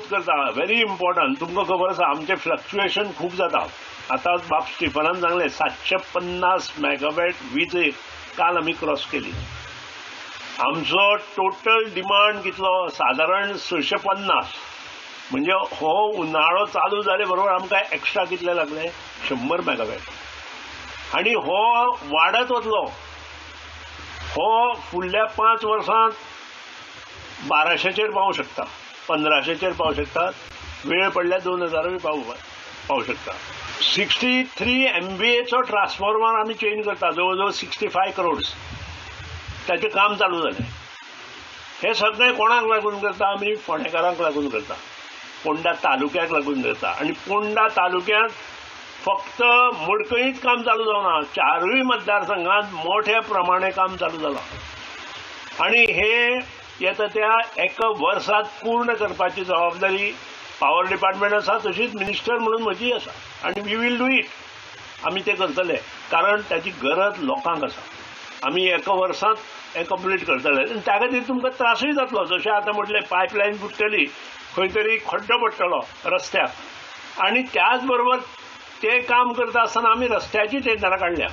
करता. Very important. तुमकां खबर आसा आमचें फ्लक्च्युएशन खूब जाता. आतां बाब स्टिफनान सांगलें 750 मेगावॅट वीज काल आमी क्रॉस केली. आमचो टोटल डिमांड कितलो सादारण 650. म्हणजे हो उन्हाळो चालू जाले बरोबर आमकां एक्स्ट्रा कितले लागले 100 मेगावॅट. आनी हो वाडत वतलो. हो फुडल्या 5 वर्सांत 1200चेर पावूं शकता, 1500चेर पावूं शकता, वेळ पडल्यार 2000 पावूं शकता. 63 MVAचो ट्रान्सफॉर्मर आमी चेंज करता, जवळ जवळ 65 करोड्स ताचें काम चालू जालें. हें सगळें कोणाक लागून करता आमी? फोंडेकारांक लागून करता, पोंडा तालुक्याक लागून करता. आनी पोंडा तालुक्यांत फक्त मडकयीच काम चालू जावना, 4 मतदारसंघात मोठ्या प्रमाणे काम चालू जालां. आनी हे येता त्या एका वर्सात पूर्ण करपाची जबाबदारी पावर डिपार्टमेंट आसा, तशीच मिनिस्टर म्हणून म्हजी आसा. आनी we will do it. आमी ते करतले, कारण ताची गरज लोकांक आसा. आमी एका वर्सांत हें कंप्लीट करतले. आनी त्या खातीर तुमकां त्रासूय जातलो. जशें आतां म्हटलें पायपलायन फुट्टली, खंय तरी खड्डो पडटलो रस्त्याक, आनी त्याच बरोबर ते काम करता आसतना आमी रस्त्याची टेंडरां काडल्या.